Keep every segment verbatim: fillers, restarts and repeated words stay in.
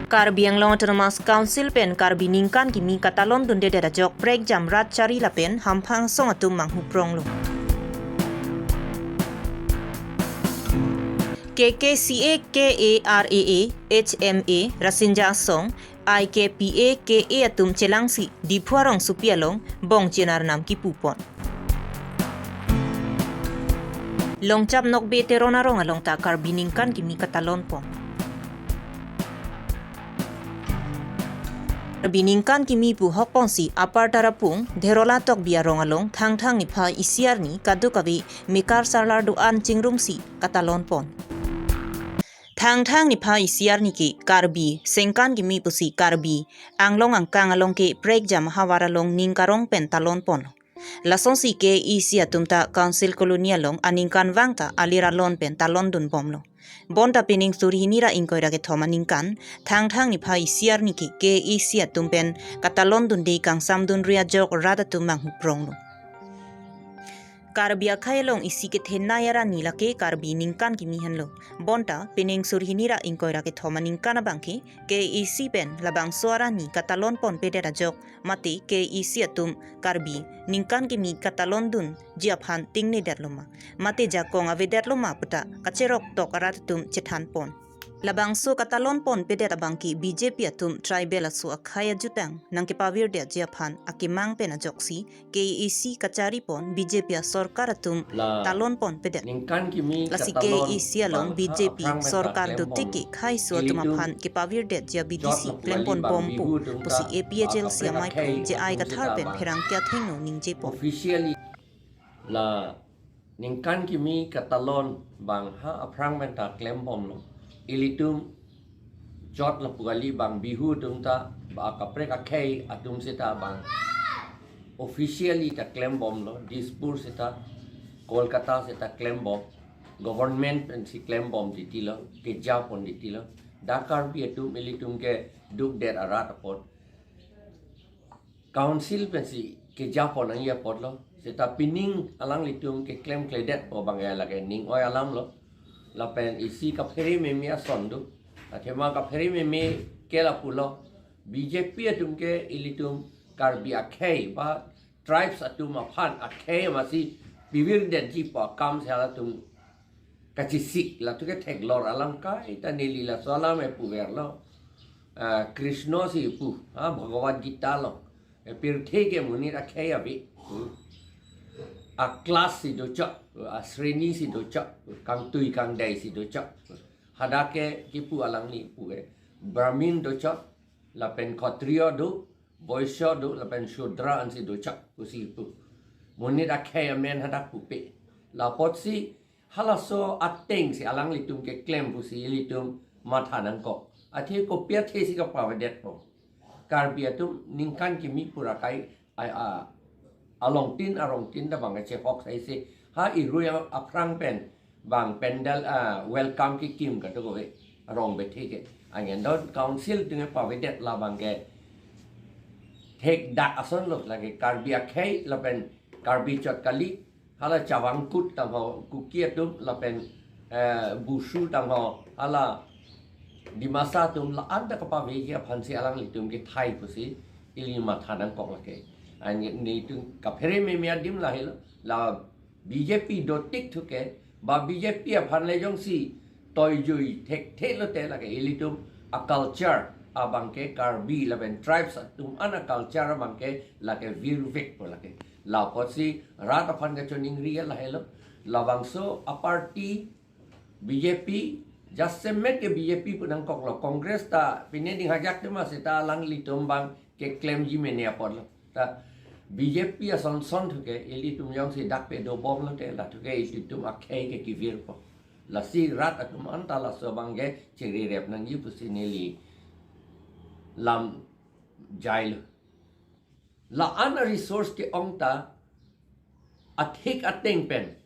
Karbi Anglong Autonomous Council pen Karbi ningkan kimi katalon dundedet ajok prekjam rat chari lapen hamphang asong atum manghu pronglo. K K C A, K A R A A, H M A, Rasinja Asong, I K P A K A atum chelangsi Diphu arongsopi along bong chenarnam kipupon. Longchap Nokbe Teron arong along ta Karbi ningkan kimi katalon pon. Karbi ningkan kimi pu hokponsi Upper Tarapung, Dherola Tokbi arong along Thangthang niphai isi arni kadokave mekar sarlar do-an chingrumsi katalon pon. Thangthang niphai isi arni ke Karbi sengkan kimi pusi Karbi Anglong angkang along ke prekjam havar along ning karong pen talon ponlo. Lasonsi K A C atum ta Council Colony along aningkanvang ta alir alon pen talon dunbomlo. Bonta pining suri hini ra ingkoi ra kethom aningkan, Thangthang niphai isi arni ke K A C atum pen katalon dunde kangsam dunri ajok rat atum manghu pronglo. Karbi akhei along isi kethenei arani lake Karbi ningkan kimi henlo. Bonta pining suri hini ra ingkoi ra kethom aningkan abang ke K A C pen labangso arani katalon ponpedet ajok mate K A C atum Karbi ningkan kimi katalon dunji aphan tingnedetlo ma, mate jakong avedetlo ma puta kacherok tok arat atum chethan pon. Labangso katalon ponpedet abang ke B J P atum tribal aso akhei ajutang nangkepavirdetji aphan akemang pen ajoksi K A C kachari pon B J P asorkar atum la talon ponpedet. Ningkan kimi lasi katalon K A C along bang B J P ha aphrang sorkar meta dotik klem ke bom. Khaiso atum ilitum aphan kepavirdetji abidi chot si lapu klem ali bang ponbompo bihu atum pusi ta A P H L C bang amei kaprek pu akhei J I atum Kathar seta pen bang pherangke athengno ningje pon. Officially la ningkan kimi katalon bang ha aphrang meta klem bomlo. Ilitum chot lapu ali bang bihu atum ta bang kaprek akhei atum seta bang officially ta klem bomlo. Dispur seta, Kolkata seta klem bom, government pensi klem bom titilo, keja pon titilo. Dak Karbi atum ilitum kedukdet arat apot Council pensi keja pon nangji apotlo. Seta pining alanglitum keklemkledetpo abang ke lake ning oi alamlo. Lapen isi kaphere meme ason do. Athema kaphere meme ke lapulo. B J P atum ke ilitum Karbi akhei ba tribes atum aphan akhei masi pivirdetji pu akam si halatum kachesik, latum ke theklor alam kaita, neli laso alam epuverlo. Ah, Krishna si pu, ah, Bhagavad Gita along. E pirthe ke monit akhei ave. Hmm. A class si dochot, a sreni si dochot, kangtui kangdai si dochot. Hadak ke kipu alangli pu ke. Brahmin dochot, lapen Kshatriya do, Vaishya do, lapen Shudra ansi dochot pusi pu. Monit akhei amen hadak pupe. Lapotsi halaso ateng si alanglitum keklem pusi ilitum matha nangkok. Athe kopi athe si kapavedetpo. Karbi atum ningkan kimi pura kai ai a alongtin arongtin ta bang kachehok sai si ha irui aphrang pen bang pandal a welcome kekim kadokave arong bethe ke. Angen don council atum pavedet labang ke thekdak asonlo, lake Karbi akhei lapen Karbi chot kali, hala Chavang Kut tangho Kuki atum lapen, eh, Bushu tangho hala Dimasa atum la-an ta kapaveji aphansi alanglitum kethai pusi ili matha nangkok lake. Ani nelitum kaphere meme adim lahelo, la B J P dotik thuke, ba B J P aphan le jongsi toijui thekthe lote lake ilitum a culture abang ke Karbi lapen tribes atum an a culture abang ke lake virvekpo lake. Lapotsi rat aphan kachoningri lahelo. Labangso a party B J P, jasemet ke B J P pu nangkoklo, Congress ta pine ding hajak tema seta alanglitum bang keklemji mene apotlo. Ta B J P ason son thuke ilitum jongsi dak pedobomlote la thuke ilitum akhei ke kivirpo. Lasi rat atum anta laso abang ke chirirep nangji pusi neli lam jailo. La-an a resource ke-ong ta athik ateng pen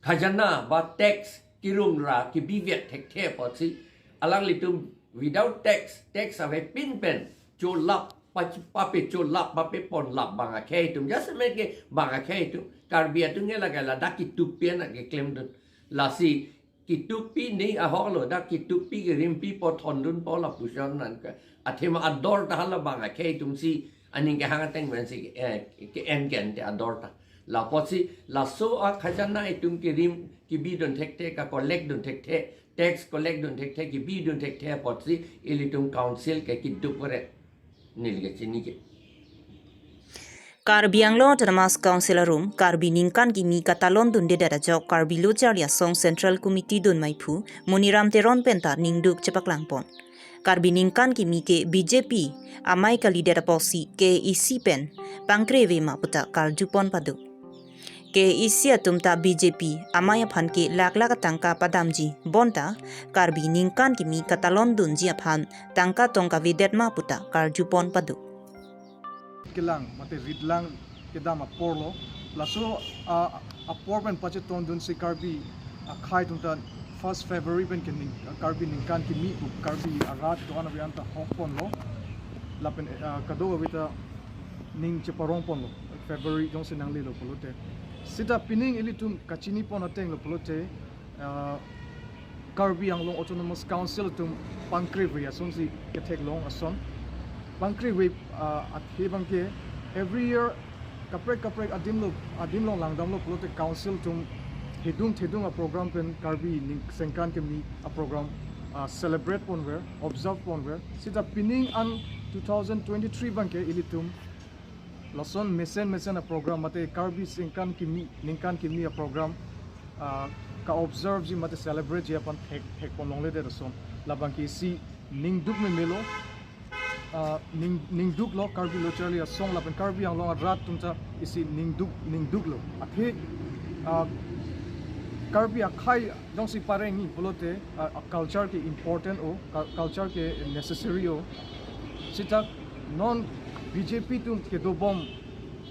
khajana ba tax kirumra kibivet thekthe apotsi alanglitum without tax, tax avepin pen cholap, pachi-, papecholap, papeponlap bang akhei atum, jasemet ke bang akhei atum, Karbi atum ke lake ladak kitup pen ke klemdun. Lasi Ketupi ne ahok lo, dak ketupi kerimpi po thondun po lapuson nangke. Athema ador ta hala bang akhei atumsi aning kehang ateng pensi ke, eh, ke-en ke-en te ador ta. Lapotsi laso akhajana itum kerim kebidun thekthe, ka-collect dun thekthe, tax collect dun thekthe, kebidun thekthe apotsi ilitum council ke keduk kore. Neli kachini ke. Karbi Anglong Autonomous Council arum Karbi ningkan kimi katalon dundedet ajok Karbi Lo Charli Asong Central Committee dun maiphu Moniram Teron penta ningduk chepaklangpon. Karbi ningkan kimi ke B J P amei kalidet apotsi K A A C pen pangkre ave ma puta karjupon paduk. K A A C atum ta B J P amei aphan ke lakh lakh atangka padamji, bonta Karbi ningkan kimi katalon dunji aphan tangka tong kavedet ma puta karjupon paduk. Kelang mate ritlang kedam apor lo. Laso, ah, apor pen pachetong dunsi Karbi akhei atum ta first February pen ke ning, Karbi ningkan kimi, Karbi arat do-an avi anta hokpon lo. Lapen, ah, kadokave ta ning cheparongpon lo. February jongsi nanglelo pulote. Seta pining ilitum kachinipon ateng lo pulote, ah, Karbi Anglong Autonomous Council atum pangkre ave asonsi ketheklong ason. Pangkre ave, ah, athe abangke every year kaprek kaprek adim lo, adim along langdamlo pulote council atum hedung thedung aprogram pen Karbi ning sengkan kimi aprogram, ah, celebrate ponver, observe ponver. Seta pining an two thousand twenty-three abangke ilitum lason mesen mesen aprogram mate Karbi sengkan kimi, ningkan kimi aprogram, ah, ka-observe ji mate celebrate ji aphan thek, thekpon longledet ason. Labangke isi ningduk memelo, ah, ning, ningduk lo Karbi Lo Charli Asong lapen Karbi Anglong arat atum ta isi ningduk, ningduk lo. Athe, ah, Karbi akhei jongsi parengji pulote, ah, ah, culture ke important o, cul-, culture ke necessary o. Seta non B J P atum kedobom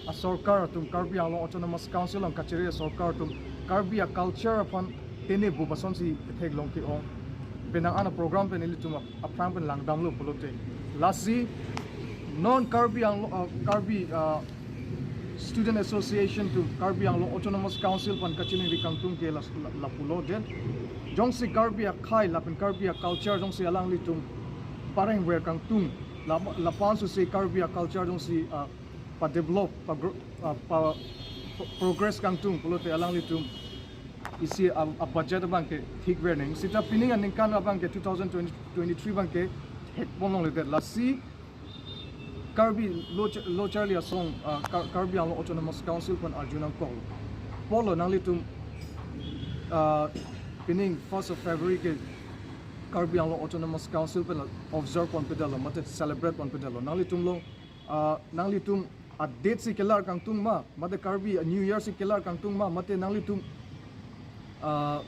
asorkar atum, Karbi Anglong Autonomous Council along kachere asorkar atum Karbi aculture aphan tene bu asonsi theklong ke-ong. Penang an aprogram pen ilitum ap-, aphrang pen langdamlo pulote. Lasi non Karbi Anglong, ah, Karbi, ah, Student Association atum Karbi Anglong Autonomous Council aphan kachiningri kangtung ke las-, la, lapulo det. Jongsi Karbi akhei lapen Karbi aculture jongsi alanglitum parengver kangtung, la, lapu-an sose Karbi aculture jongsi, ah, padevelop, pagro-, ah, pa, pa-, progress kangtung pulote alanglitum isi a, abudget abangke thikver nang. Seta pining aningkan abangke two thousand twenty, twenty-three abangke thekpon longledet. Lasi Karbi Lo Cha-, Lo Charli Asong, ah, Kar-, Karbi Anglong Autonomous Council aphan arju nangkok. Pulo nanglitum, ah, pining first of February ke Karbi Anglong Autonomous Council pen observe ponpedetlo, mate celebrate ponpedetlo. Nanglitum along, ah, nanglitum a-date si kelar kangtung ma, mate Karbi a-New Year si kelar kangtung ma, mate nanglitum, ah,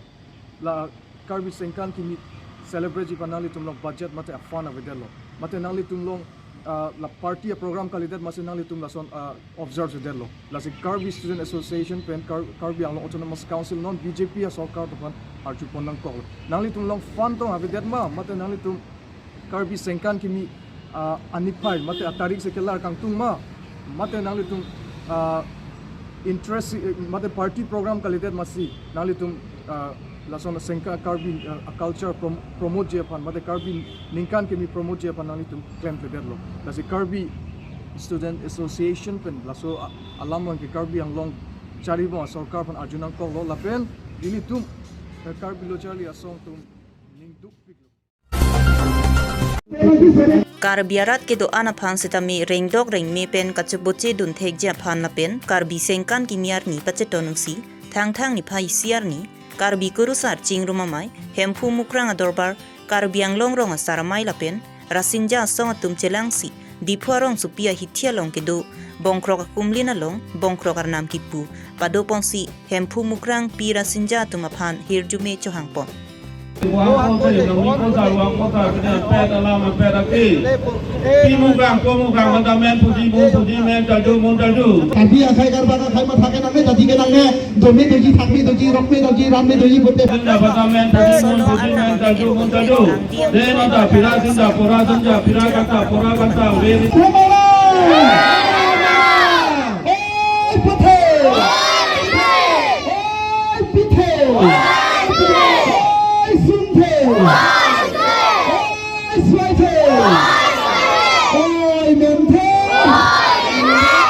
la Karbi sengkan kimi celebrate ji aphan nanglitum along budget mate a-fund avedetlo. Mate nanglitum along, ah, la party aprogram kalidet masi nanglitum lason, ah, observe si detlo. Lasi Karbi Student Association pen Kar-, Karbi Anglong Autonomous Council non B J P asorkar atum aphan arjupon nangkoklo. Nanglitum along fund tong avedet ma, mate nanglitum Karbi sengkan kimi, ah, aniphai mate atarik si kelar kangtung ma, mate nanglitum, ah, interest, eh, mate party program kalidet masi nanglitum, ah, lason sengkan Karbi, ah, culture prom-, promote ji aphan mate Karbi ningkan kimi promote ji aphan nanglitum klemkledetlo. Lasi Karbi Student Association pen laso a-, alam abangke Karbi Anglong charibom asorkar aphan arju nangkoklo lapen ilitum, eh, Karbi Lo Charli Asong atum ningdukpiklo. Karbi arat kedo-an aphan sitame rengdok rengme pen kachiboche dunthekji aphan lapen Karbi sengkan kimi arni pachetongsi Thangthang niphai isi arni Karbi kurusar chingrum amei Hemphu Mukrang adorbar Karbi Anglong rong asar amei lapen Rasinja asong atum chelangsi Diphu arongsopi ahithi along kedo Bongkrok akumlin along Bongkrok arnam kipu padoponsi Hemphu Mukrang pi Rasinja atum aphan hirjume chohangpon. Wang kota, wang kota, wang kota, kene pet alam pet aki. Pi Mukrang, po Mukrang, mata men puji mu, puji men taju, mun taju. Karbi akhei Karbak akhei matha ke nangne, jadi ke nangne, dome doji, thakme doji, rokme doji, ramme doji, bote. Sinda bata men puji mun, puji men taju, mun taju. De mata pira sinda, pura sinda, pira kata, pura kata, very. Kumala! Oi, puthe! Oi, pithe! Oi, Swethe! Oi, Manthe!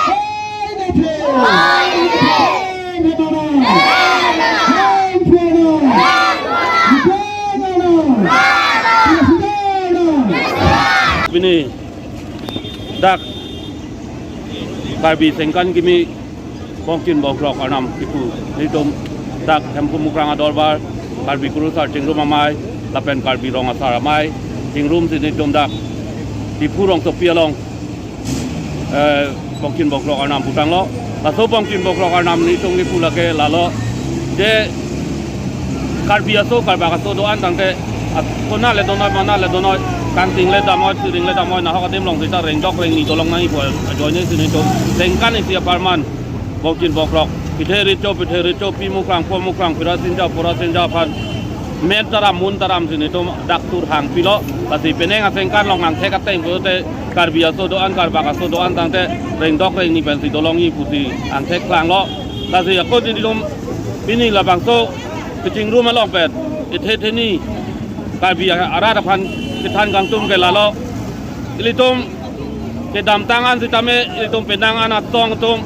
Oi, Nethe! Oi, Pini dak Karbi Sengkan Kimi Bongchin Bongkrok Arnam kipu nelitum dak Hemphu Mukrang Adorbar, Karbi Kurusar Chingrum Amei lapen Karbi Rong Asar Amei chingrumsi nelitum dak Diphu rongsopi along, eh, Bongchin Bongkrok Arnam putanglo. Laso Bongchin Bongkrok Arnam nelitum kipu lake lalo, je Karbi aso, Karbak aso do-an tangte, at-, konat le donoi, manat le donoi, kangting le damnoi, siring le damnoi, nahok adim along sita rengdok rengni dolong nangji pu ajoinesi nelitum Sengkan isi aparman Bongchin Bongkrok, pithe recho, pithe recho, pi Mukrang, po Mukrang, pira Sinja, pura Sinja aphan men taram, mun taramsi nelitum dak thur hangpilo. Lasi penang asengkan along angthek ateng pulote Karbi aso do-an, Karbak aso do-an tangte rengdok rengni pensi dolongji pusi angthek klanglo. Lasi ako nelitum pini labangso kachingrum along pen ithe theni Karbi arat aphan kethan kangtum ke lalo. Ilitum kedamtang an sitame ilitum penang an atong atum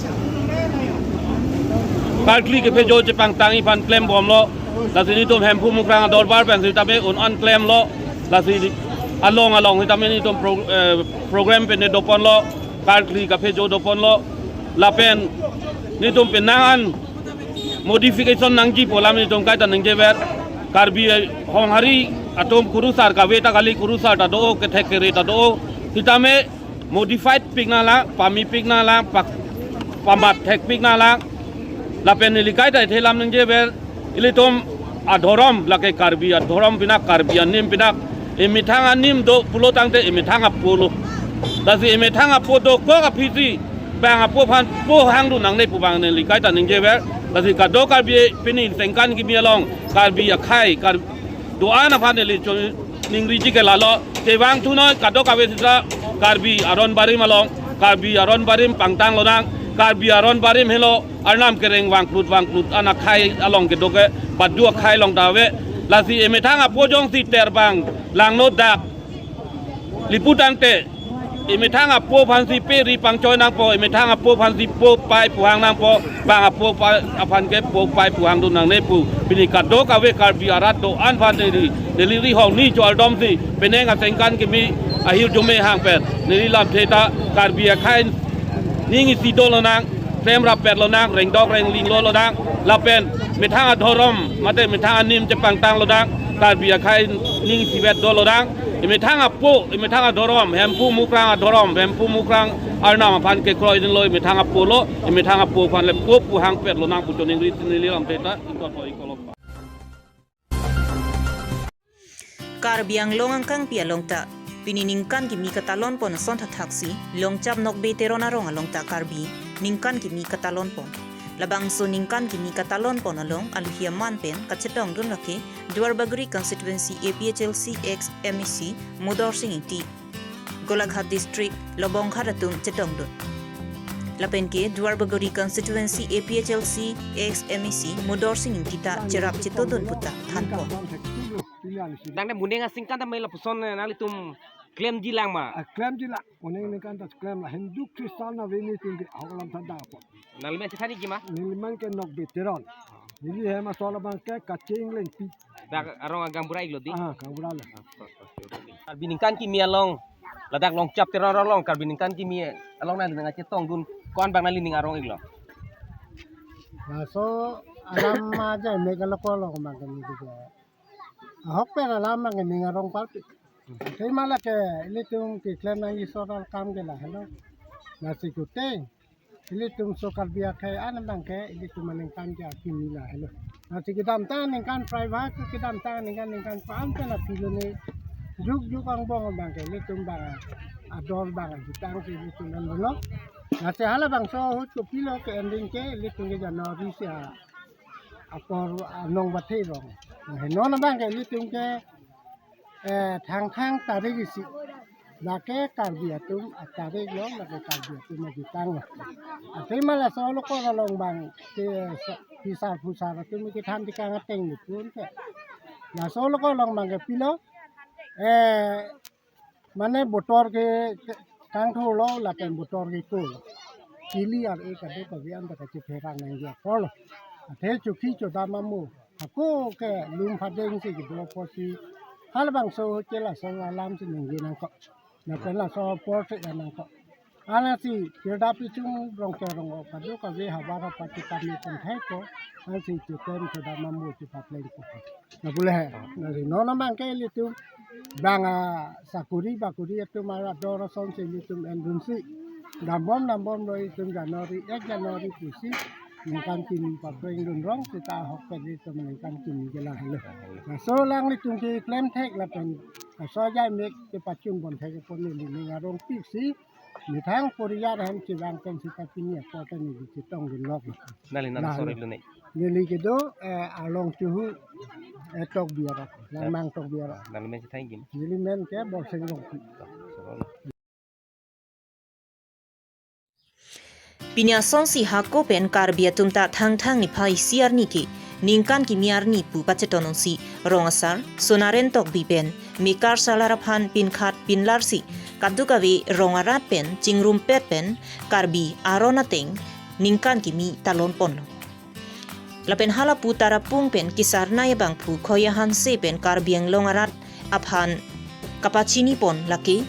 karkli kephojo chepangtangji aphan klembomlo. Lasi nelitum Hemphu Mukrang Adorbar pen sitame un-an klemlo. Lasi along along sitame nelitum pro-, eh, program pen doponlo, karkli kaphojo doponlo. Lapen nelitum penang an modification nangji pu alam nelitum kaita ningjever. Karbi Honghari atum kurusar kave ta kali, kurusar ta do, kethek kere ta do. Sitame modified pik nanglang, pamepik nanglang, pak-, pamatthekpik nanglang. Lapen neli kaita ithe alam ningjever, ilitum adhorom, lake Karbi adhorom pinak, Karbi anim pinak, emethang anim do pulo tangte emethang apo lo. Lasi emethang apo dokok aphisi bang apo aphan po hangdun nangne pu abang neli kaita ningjever. Lasi kado Karbi pini Sengkan Kimi along Karbi akhei, Kar-, do-an aphan neli cho-, ningriji ke lalo, kevang thunoi kadokave sita Karbi aron barim along, Karbi aron barim pangtang lonang, Karbi aron barim helo Arnam kereng vangplut vangplut an akhei along kedo ke, badu akhei along ta ave. Lasi emethang apo jongsi terbang langno dak lipu tangte, emethang apo aphansi pe ri pangchoi nangpo, emethang apo aphansi po pai puhang nangpo, bang apo pa-, aphan ke po pai puhangdun nangne pu pini kadokave Karbi arat do-an aphan neli, neli ri hong ni cho aldomsi penang asengkan kimi ahirjume hang pen neli lamthe ta Karbi akhei ning isi do lonang, klem rapet lonang, rengdok rengling lo lonang, lapen methang adhorom mate methang anim chepangtang lonang, Karbi akhei ning isivet do lonang. Emethang apo, emethang adhorom, Hemphu Mukrang adhorom, Hemphu Mukrang Arnam aphan kekroi dunlo, emethang apo lo, emethang apo aphan le po puhangpet lonang pu choningri neli lamthe ta ingkoi po ingkolok. Karbi Anglong angkangpi along ta pini ningkan kimi katalon pon ason thathaksi Longchap Nokbe Teron arong along ta Karbi ningkan kimi katalon pon. Labangso ningkan kimi katalon pon along aluhi aman pen kachetongdun lake Duarbagori Constituency A P H L C ex M A C Mudorsing Ingti, Golaghat District Lobonghat atum chetongdun. Lapen ke Duarbagori Constituency A P H L C ex M A C Mudorsing Ingti ta cherap chetodun puta thanpon. Nang ne muning asingkan ta mela puson nanglitum klemji lang ma? Ah, klemji lang. Muning ningkan ta klem la, Hindu Christian na veni tinggi ahok alam tanda apa. Nangli men chethanji ma? Neli men ke Nokbe Teron. Neli hem asol abang ke Kaching Lengpi. Dak arong agang bura iklo di? Ah, agang bura lo. Karbi ningkan kimi along, ladak Longchap Teron along, Karbi ningkan kimi along nangli nangchetongdun ko-an abang nangli ning arong iklo? Laso alam aja me kalau kolong makan itu ke. Ahok pen alam abang ning arong parti. Tema lake ilitum keklem nangji sodal kam ke lahelo. Lasi kuteng ilitum so Karbi akhei an abang ke ilitum aningkan ke akimi lahelo. Lasi kedamtang aningkan private, kedamtang aningkan, ningkan ko-an pen apilo ne jukjuk angbong abang ke ilitum abang ador abang ajutang si ilitum anlo. Lasi halabangso ahut kopilo ke ending ke ilitum ke January si a apor anong bathe rong. Nah, non abang ke ilitum ke, eh, Thangthang tarik isi. Lake Karbi atum atarik lo, lake Karbi atum ajutang lo. Athema laso lo ko along abang ke sa-, pisar pusar atum kethan tekang ateng ni pun ke. Laso lo ko long mang ke pilo. Eh, mane botor ke, ke kangthurlo lapen botor ke kolo. Kili ar-e kadokave-an ta kachepherang nangji apor lo. Athe chokhi chodam amo, hako ke lum phadeng si kedo apotsi halabangso ke laso alam si ningje nangkok. Lapen laso apor si ya nangkok. Ansi kirdap ichung rong ke rong o kadokave havar apar chepame pon thai ko, ansi chetem chodam amo chepapleng ko. Na pule he, na si non abang ke ilitum bang asakuri bakuri atum arat dor asonsi ilitum endunsi dambom dambom lo itum January, ek January pusi ningkan kimi papreng dun rong seta ahokpet ilitum ningkan kimi ke lahelo. Laso lang ilitum keklem thek lapen laso ajai mek kepachun pon thek pon neli ning arong pik si methang poriyar ahem chevang pen seta pini apot ta neli chetong dun lok. Nali nang Nali. Sorry lu ne. Neli kedo, eh, Arlong Chuhu, eh, Tokbi arat, Langmang Tokbi arat. Nali men si thank you. Neli men ke Borsing Rongpi. Sorry. Pini asonsi hako pen Karbi atum ta Thangthang niphai isi arni ke ningkan kimi arni pu pacheton unsi rong asar Sonaren Tokbi pen mekar salar aphan pinkhat pinlarsi kadokave rong arat pen chingrumpet pen Karbi aron ateng ningkan kimi talon ponlo. Lapen halapu Tarapung pen kesarnai abangphu Khoya Hanse pen Karbi Anglong arat aphan kapachini pon lake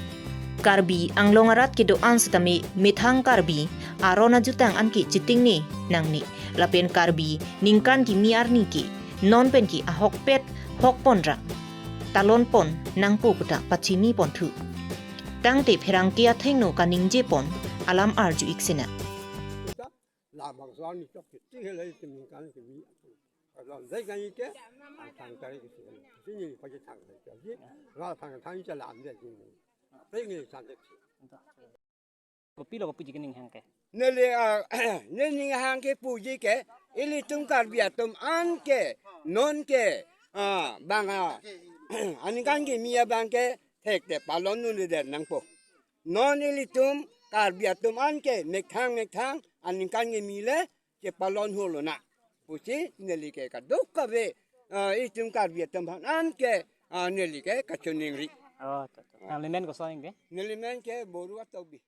Karbi Anglong arat kedo-an setame methang Karbi aron ajutang anke chitingne nangne lapen Karbi ningkan kimi arni ke non pen ke ahokpet hok pon ra talon pon nangpo puta pachini ponthu. Tangte pherangke athengno kaningje pon alam arju ik sena. Labangso arni chok kiti helai ke ningkan kimi. Kalau dai kan ike, ang tangtai ke sini. Sini pakai tangtai ke. Jadi, kalau tangtai ke lam deh sini. Pengen tangtai. Kopilo kopuji ke ning hang ke? Neli, ah, ne ning hang ke puji ke, ilitum Karbi atum anke, non ke, ah, bang, ah, aningkan kimi abang ke, thekte palon nunde nangpo. Non ilitum Karbi atum anke methang methang aningkan kimi le chepalon hulonang pusi neli ke kadokave, eh, itum Karbi atum aphan anke, eh, neli ke kachiningri. Oh, to, to. Nang limen koson ke? Neli men ke Borua Tokbi.